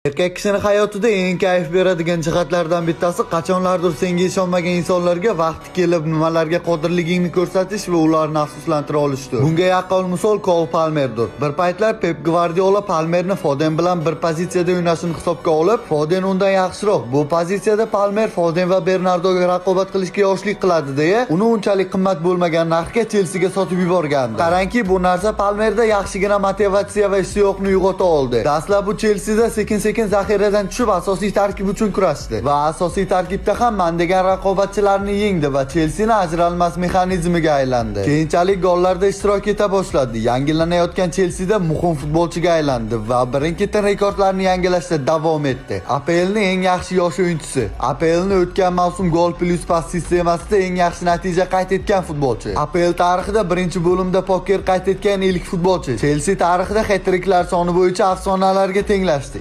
Erkak kishini hayotida eng kayf beradigan jihatlardan bittasi qachonlardir senga ishonmagan insonlarga vaqti kelib nimalarga qodirligingni ko'rsatish va ularni afsuslantira olishdir. Bunga yaqqol misol Kol Palmerdir. Bir paytlar Pep Gvardiola Palmerni Foden bilan bir pozitsiyada o'ynashini hisobga olib, Foden undan yaxshiroq. Bu pozitsiyada Palmer Foden va Bernardoga raqobat qilishga yoshlik qiladi deya, uni unchalik qimmat bo'lmagan narxga Chelsiga sotib yuborgandi. Qarangki, bu narsa Palmerda yaxshigina motivatsiya va ishtiyoqni uyg'ota oldi. Dastlab u Chelsiда sekin-sekin zaxiradan tushib asosiy tarkib uchun kurashdi va asosiy tarkibda ham man degan raqobatchilarni yengdi va Chelsini ajralmas mexanizmiga aylandi. Keyinchalik gollarda ishtirok eta boshladi. Yangilanayotgan Chelsida muhim futbolchiga aylandi va birin-ketin rekordlarni yangilashda davom etdi. APLning eng yaxshi yosh o'yinchisi. APLni o'tgan mavsum gol plyus pas sistemasida eng yaxshi natija qayd etgan futbolchi. APL tarixida birinchi bo'limda poker qayd etgan ilk futbolchi. Chelsea tarixida hat-tricklar soni bo'yicha afsonalarga tenglashdi.